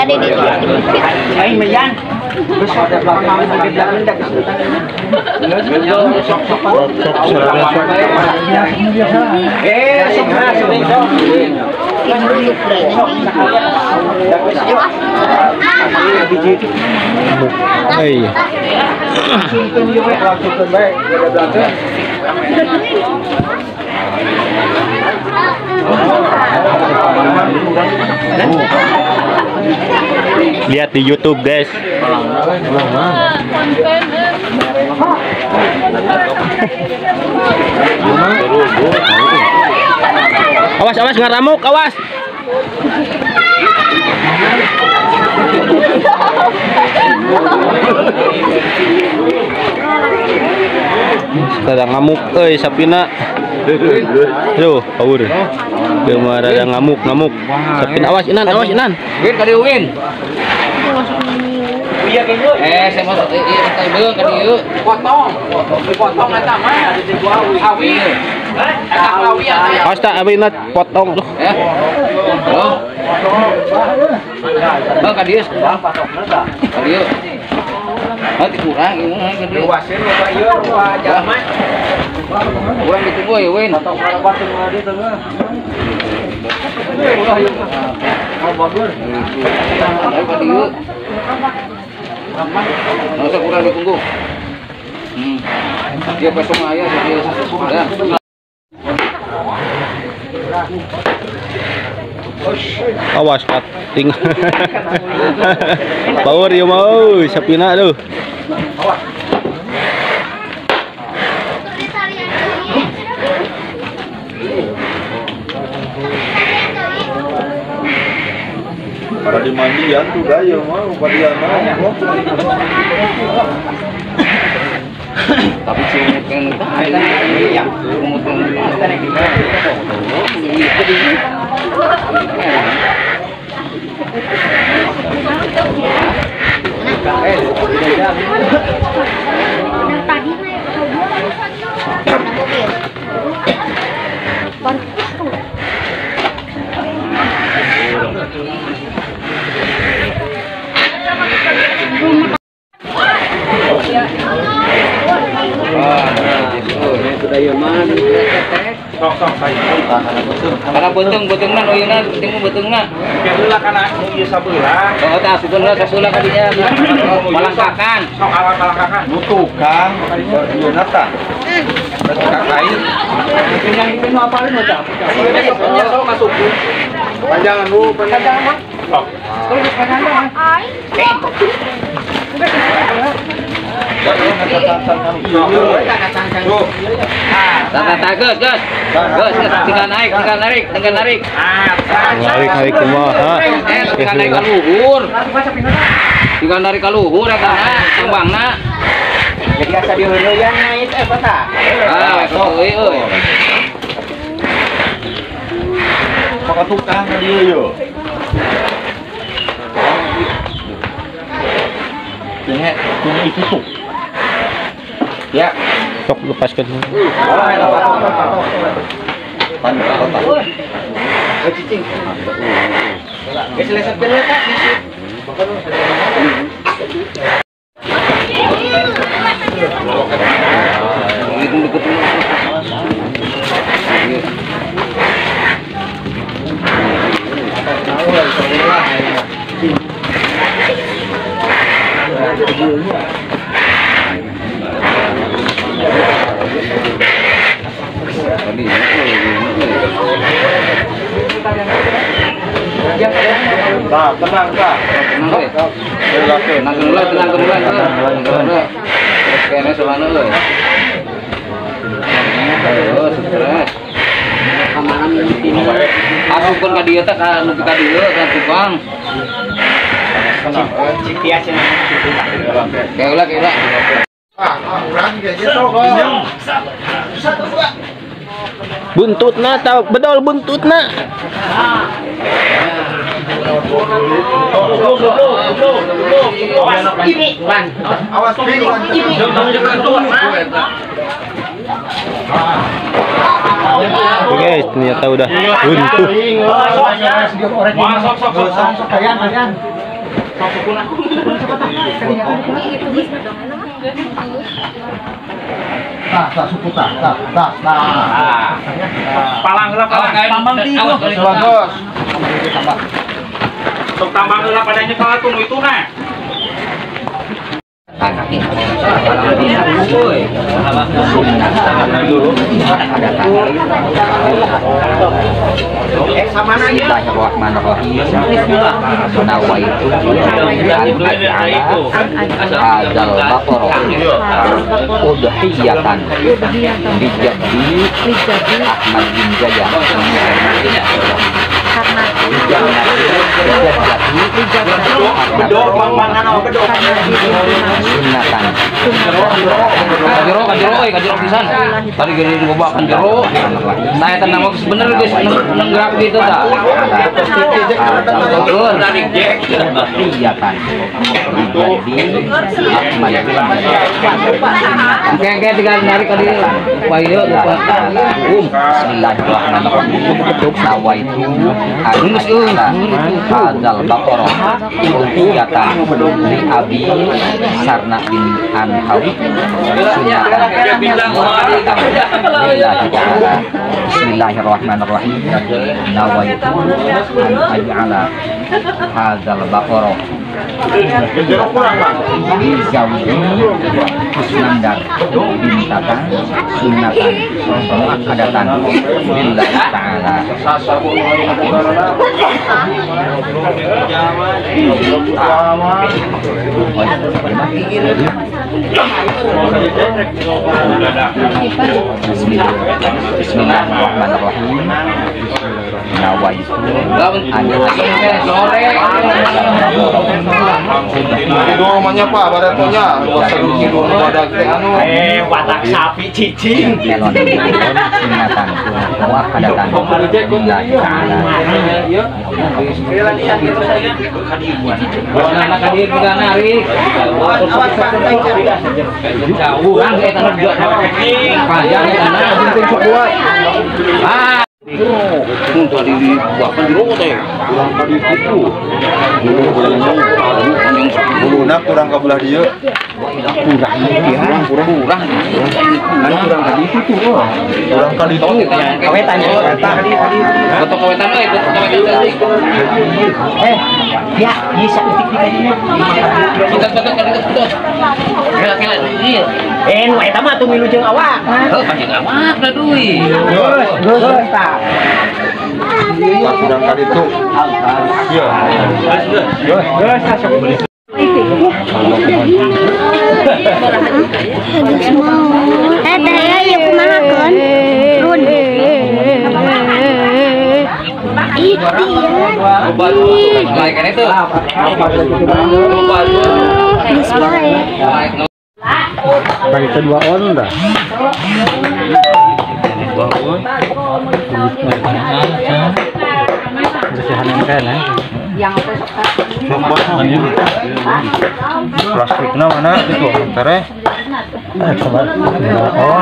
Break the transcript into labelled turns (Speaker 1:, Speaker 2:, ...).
Speaker 1: Tadi di
Speaker 2: Aing meyan.
Speaker 3: Lihat di YouTube, guys. Awas, awas ngaramuk, awas. Rada ngamuk euy sapina. Aduh, power. Dia mah rada ngamuk-ngamuk. Sapina awas Inan, awas Inan.
Speaker 4: Win ka dieu Win. Saya masuk ieu ka dieu.
Speaker 2: Potong. Potong eta mah awi. Eta awi aya.
Speaker 3: Awas tak awi potong tuh.
Speaker 4: Ya. Oh. Bang ka dieu. Ka dieu. Hati kurang ieu mah ka dieu.
Speaker 2: Luaseun loba ieu loba jalma.
Speaker 4: Kurang ditunggu ya Win. Nggak usah kurang ditunggu. Dia besok ayah dia ya.
Speaker 3: Awas kating. Power ya mau sapina tuh.
Speaker 5: Para dimandian tuh gaya mau padian mah.
Speaker 4: Tapi cimut yang ya, cimut yang
Speaker 1: tadi naik mobil.
Speaker 4: Karena beteng-betengna uyuna penting betengna.
Speaker 2: Heula kana ieu sabelah.
Speaker 4: Oh tah asupkeun heula sabelah ka dinya. Palangkakan.
Speaker 2: Sok alat palangkakan.
Speaker 5: Nu tukang ieu tah. Tukang kain.
Speaker 2: Sok masukkeun.
Speaker 5: Panjangan nu panjangan mah.
Speaker 2: Sok.
Speaker 4: Gas, gas, tinggal naik, tinggal narik, tinggal narik.
Speaker 3: Narik, narik kumaha?
Speaker 4: Tinggal naik ka luhur. Tinggal narik ka luhur eta kembangna.
Speaker 2: Jadi asa diheureuyan naik eta tah.
Speaker 4: Ah, euy euy.
Speaker 5: Maka tukang ka dieu yo. Ini itu tuh.
Speaker 4: Ya,
Speaker 3: sok lepaskan.
Speaker 5: Nah, tenang, Kak.
Speaker 4: Tenang, tenang, tenang, tenang. Terus kene solano euy. Terus stres. Asupkeun ka dieu teh ka nu ka dieu ka tukang.
Speaker 2: Citias cenah.
Speaker 4: Keula keula.
Speaker 5: Ah, urang ge sok.
Speaker 3: Buntutna tau bedol buntutna.
Speaker 5: Awas ini.
Speaker 3: Oke, ternyata udah runtuh.
Speaker 5: Tah, suku tah, tah, tah, tah.
Speaker 2: Palang heula palang. Tambang tilu.
Speaker 5: Bagus.
Speaker 2: Sok tambang heula pada nyekel atuh nu itu nah.
Speaker 4: Udhiyatan Lijadi Ahmad bin Jaya sunatan kajero pisan tadi gini dibawa jero nah eta nama bener geus nenggerak gitu tah oke tinggal narik tadi wayo bismillahirrahmanirrahim nawaitu hadzal baqarah udhiyatan li abi sarna bin anhawi sunnatan lillahi ta'ala. Bismillahirrahmanirrahim nawaitu an aj'ala hadzal baqarah li zawji Kusnandar bin Tatang sunnatan muakkadatan lillahi ta'ala. Bismillahirrahmanirrahim. Nawaitu an
Speaker 5: itu rumahnya Pak, baretonya
Speaker 2: watak sapi cicing.
Speaker 4: Sunatan muakkadatan lillahi ta'ala. Tadi bahkan jero teh kurang tadi itu
Speaker 5: buluna kurang ka belah dieu kurang kurang tadi itu tuh kurang kali itu
Speaker 2: kawetan
Speaker 4: foto kawetan euy foto kawetan
Speaker 2: ya bisa titik-titiknya
Speaker 4: kita foto foto kela-kela ieu
Speaker 2: nu eta mah atuh milu jeung awak
Speaker 4: heuh panjang awak da deui
Speaker 2: geus tah
Speaker 5: kurang kali itu iya geus
Speaker 3: Bagi kedua on dah.
Speaker 5: Plastiknya mana itu tere?
Speaker 3: Oh.